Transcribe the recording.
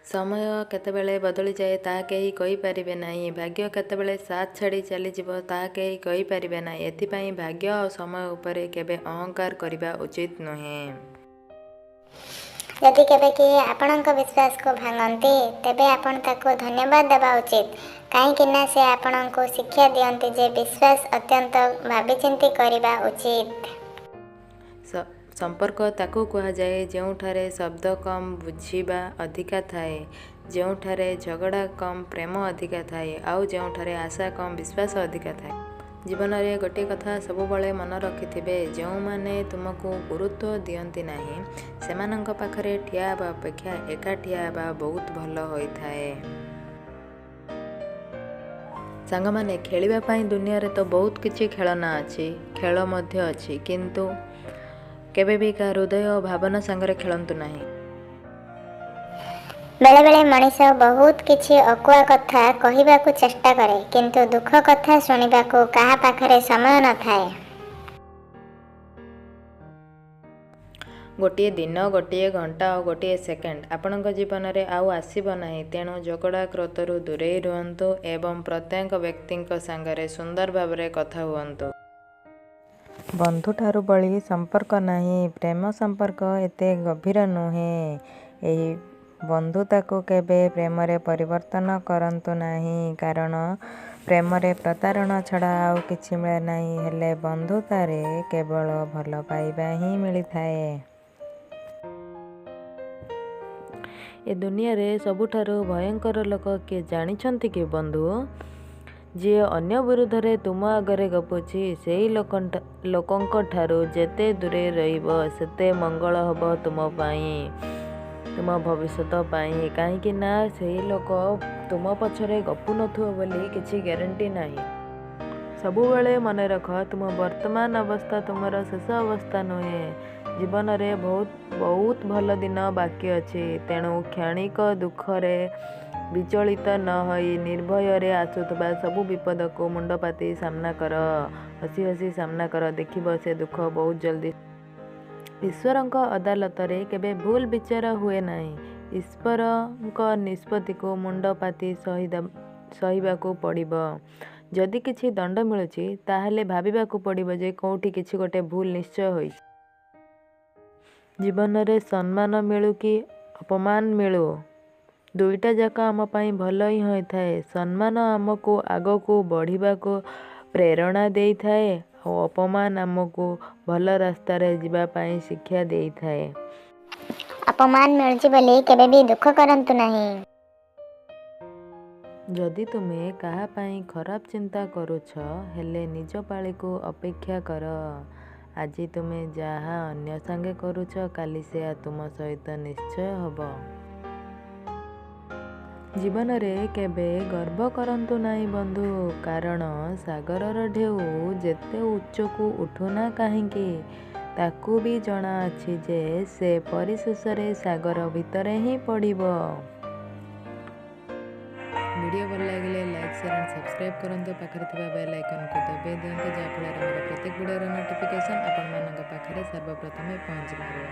ସମୟ କେତେବେଳେ ବଦଳିଯାଏ ତାହା କେହି କହିପାରିବେ ନାହିଁ। ଭାଗ୍ୟ କେତେବେଳେ ସାଥ ଛାଡ଼ି ଚାଲିଯିବ ତାହା କେହି କହିପାରିବେ ନାହିଁ। ଏଥିପାଇଁ ଭାଗ୍ୟ ଆଉ ସମୟ ଉପରେ କେବେ ଅହଙ୍କାର କରିବା ଉଚିତ ନୁହେଁ। ଯଦି କେବେ କିଏ ଆପଣଙ୍କ ବିଶ୍ୱାସକୁ ଭାଙ୍ଗନ୍ତି, ତେବେ ଆପଣ ତାକୁ ଧନ୍ୟବାଦ ଦେବା ଉଚିତ, କାହିଁକିନା ସେ ଆପଣଙ୍କୁ ଶିକ୍ଷା ଦିଅନ୍ତି ଯେ ବିଶ୍ୱାସ ଅତ୍ୟନ୍ତ ଭାବିଚିନ୍ତି କରିବା ଉଚିତ। ସମ୍ପର୍କ ତାକୁ କୁହାଯାଏ ଯେଉଁଠାରେ ଶବ୍ଦ କମ୍ ବୁଝିବା ଅଧିକା ଥାଏ। ଯେଉଁଠାରେ ଝଗଡ଼ା କମ୍ ପ୍ରେମ ଅଧିକା ଥାଏ, ଆଉ ଯେଉଁଠାରେ ଆଶା କମ୍ ବିଶ୍ୱାସ ଅଧିକା ଥାଏ। ଜୀବନରେ ଗୋଟିଏ କଥା ସବୁବେଳେ ମନେ ରଖିଥିବେ, ଯେଉଁମାନେ ତୁମକୁ ଗୁରୁତ୍ୱ ଦିଅନ୍ତି ନାହିଁ ସେମାନଙ୍କ ପାଖରେ ଠିଆ ହେବା ଅପେକ୍ଷା ଏକା ଠିଆ ହେବା ବହୁତ ଭଲ ହୋଇଥାଏ। ସାଙ୍ଗମାନେ, ଖେଳିବା ପାଇଁ ଦୁନିଆରେ ତ ବହୁତ କିଛି ଖେଳନା ଅଛି, ଖେଳ ମଧ୍ୟ ଅଛି, କିନ୍ତୁ କେବେ ବି କାହା ହୃଦୟ ଓ ଭାବନା ସାଙ୍ଗରେ ଖେଳନ୍ତୁ ନାହିଁ। ବେଳେବେଳେ ମଣିଷ ବହୁତ କିଛି ଅକୁହା କଥା କହିବାକୁ ଚେଷ୍ଟା କରେ, କିନ୍ତୁ ଦୁଃଖ କଥା ଶୁଣିବାକୁ କାହା ପାଖରେ ସମୟ ନଥାଏ। ଗୋଟିଏ ଦିନ, ଗୋଟିଏ ଘଣ୍ଟା ଓ ଗୋଟିଏ ସେକେଣ୍ଡ ଆପଣଙ୍କ ଜୀବନରେ ଆଉ ଆସିବ ନାହିଁ। ତେଣୁ ଝଗଡ଼ା କ୍ରୋଧରୁ ଦୂରେଇ ରୁହନ୍ତୁ ଏବଂ ପ୍ରତ୍ୟେକ ବ୍ୟକ୍ତିଙ୍କ ସାଙ୍ଗରେ ସୁନ୍ଦର ଭାବରେ କଥା ହୁଅନ୍ତୁ। ବନ୍ଧୁଠାରୁ ବଳି ସମ୍ପର୍କ ନାହିଁ। ପ୍ରେମ ସମ୍ପର୍କ ଏତେ ଗଭୀର ନୁହେଁ। ଏହି ବନ୍ଧୁତାକୁ କେବେ ପ୍ରେମରେ ପରିବର୍ତ୍ତନ କରନ୍ତୁ ନାହିଁ, କାରଣ ପ୍ରେମରେ ପ୍ରତାରଣା ଛଡ଼ା ଆଉ କିଛି ମିଳେ ନାହିଁ, ହେଲେ ବନ୍ଧୁତାରେ କେବଳ ଭଲ ପାଇବା ହିଁ ମିଳିଥାଏ। ଏ ଦୁନିଆରେ ସବୁଠାରୁ ଭୟଙ୍କର ଲୋକ କିଏ ଜାଣିଛନ୍ତି କି ବନ୍ଧୁ? ଯିଏ ଅନ୍ୟ ବିରୁଦ୍ଧରେ ତୁମ ଆଗରେ ଗପୁଛି। ସେହି ଲୋକଙ୍କଠାରୁ ଯେତେ ଦୂରେଇ ରହିବ ସେତେ ମଙ୍ଗଳ ହେବ ତୁମ ପାଇଁ, ତୁମ ଭବିଷ୍ୟତ ପାଇଁ। କାହିଁକି ନା ସେହି ଲୋକ ତୁମ ପଛରେ ଗପୁନଥିବ ବୋଲି କିଛି ଗ୍ୟାରେଣ୍ଟି ନାହିଁ। ସବୁବେଳେ ମନେ ରଖ, ତୁମ ବର୍ତ୍ତମାନ ଅବସ୍ଥା ତୁମର ଶେଷ ଅବସ୍ଥା ନୁହେଁ। ଜୀବନରେ ବହୁତ ବହୁତ ଭଲ ଦିନ ବାକି ଅଛି। ତେଣୁ କ୍ଷଣିକ ଦୁଃଖରେ ବିଚଳିତ ନ ହୋଇ ନିର୍ଭୟରେ ଆସୁଥିବା ସବୁ ବିପଦକୁ ମୁଣ୍ଡପାତି ସାମ୍ନା କର, ହସି ହସି ସାମ୍ନା କର, ଦେଖିବ ସେ ଦୁଃଖ ବହୁତ ଜଲ୍ଦି। ଈଶ୍ୱରଙ୍କ ଅଦାଲତରେ କେବେ ଭୁଲ ବିଚାର ହୁଏ ନାହିଁ। ଈଶ୍ୱରଙ୍କ ନିଷ୍ପତ୍ତିକୁ ମୁଣ୍ଡ ପାତି ସହିବାକୁ ପଡ଼ିବ। ଯଦି କିଛି ଦଣ୍ଡ ମିଳୁଛି ତାହେଲେ ଭାବିବାକୁ ପଡ଼ିବ ଯେ କେଉଁଠି କିଛି ଗୋଟେ ଭୁଲ ନିଶ୍ଚୟ ହୋଇଛି। ଜୀବନରେ ସମ୍ମାନ ମିଳୁ କି ଅପମାନ ମିଳୁ, ଦୁଇଟା ଯାକ ଆମ ପାଇଁ ଭଲ ହିଁ ହୋଇଥାଏ। ସମ୍ମାନ ଆମକୁ ଆଗକୁ ବଢ଼ିବାକୁ ପ୍ରେରଣା ଦେଇଥାଏ, ଆଉ ଅପମାନ ଆମକୁ ଭଲ ରାସ୍ତାରେ ଯିବା ପାଇଁ ଶିକ୍ଷା ଦେଇଥାଏ। ଅପମାନ ମିଳୁଛି ବୋଲି କେବେ ବି ଦୁଃଖ କରନ୍ତୁ ନାହିଁ। ଯଦି ତୁମେ କାହା ପାଇଁ ଖରାପ ଚିନ୍ତା କରୁଛ, ହେଲେ ନିଜ ପାଳିକୁ ଅପେକ୍ଷା କର। ଆଜି ତୁମେ ଯାହା ଅନ୍ୟ ସାଙ୍ଗେ କରୁଛ, କାଲି ସେୟା ତୁମ ସହିତ ନିଶ୍ଚୟ ହେବ। ଜୀବନରେ କେବେ ଗର୍ବ କରନ୍ତୁ ନାହିଁ ବନ୍ଧୁ, କାରଣ ସାଗରର ଢେଉ ଯେତେ ଉଚ୍ଚକୁ ଉଠୁନା କାହିଁକି, ତାକୁ ବି ଜଣାଅଛି ଯେ ସେ ପରିଶେଷରେ ସାଗର ଭିତରେ ହିଁ ପଡ଼ିବ। ଭିଡ଼ିଓ ଭଲ ଲାଗିଲେ ଲାଇକ୍, ସେୟାର ଆଣ୍ଡ ସବସ୍କ୍ରାଇବ୍ କରନ୍ତୁ। ପାଖରେ ଥିବା ବେଲ୍ ଆଇକନ୍କୁ ଦବାଇ ଦିଅନ୍ତୁ, ଯାହାଫଳରେ ମୋର ପ୍ରତ୍ୟେକ ଭିଡ଼ିଓର ନୋଟିଫିକେସନ୍ ଆପଣମାନଙ୍କ ପାଖରେ ସର୍ବପ୍ରଥମେ ପହଞ୍ଚିପାରିବ।